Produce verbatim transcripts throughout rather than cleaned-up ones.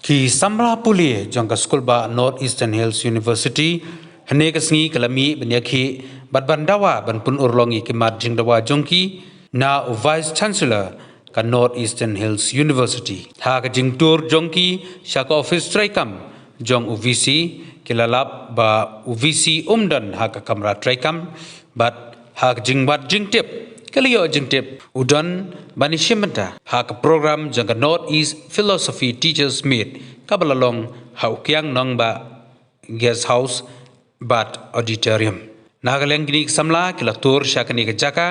Ki samla pule jong ka skulbah North Eastern Hills University hynne ka sngi ka la mih ban ïakhih bad ban dawa ban pynurlong ïa ki mat jingdawa jong ki na u Vice Chancellor ka North Eastern Hills University. Ha ka jingtur jong ki sha ka office treikam jong u VC, ki la lap ba u VC um don ha ka kamra treikam, bad ha ka jingwad jingtip, ki la ïoh jingtip u don ban ïashim bynta ha ka program jong ka North East Philosophy Teachers Meet kaba la long ha u Kiang Nangbah Guest House bad Auditorium. Na ka liang kine ki samla ki la tur sha kane ka jaka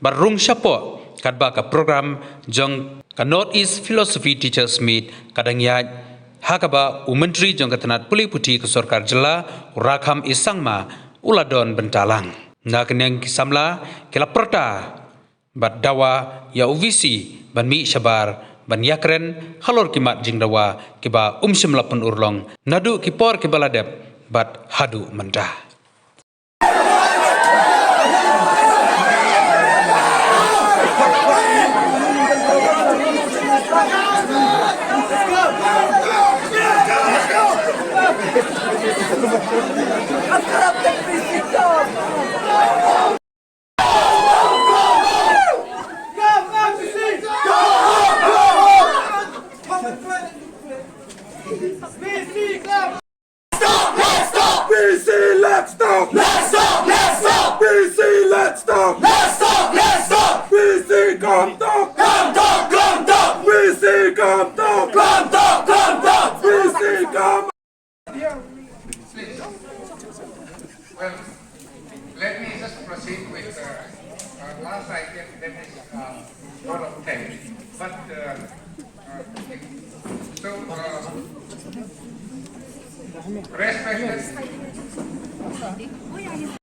bad rung shapoh katba ka program jong ka North East Philosophy Teachers Meet ka dang ïaid, ha kaba u Myntri jong ka tnat pule puthi ka sorkar jylla, u Rakkam A Sangma, u la don bynta lang. Na ka liang ki samla ki la pyrta bad dawa ïa u VC ban mih shabar ban ïakren halor ki mat jingdawa kiba um shym la pynurlong naduh ki por kiba la dep bad haduh mynta. VC, let's stop! Let's stop! Let's stop! VC, let's stop! Let's stop! Let's stop! VC, come talk! Come talk! Come talk! VC, come talk! Come talk! Come talk! VC, come! Well, let me just proceed with uh, uh, last item, that is uh, vote of thanks. But uh, uh, so, uh, respected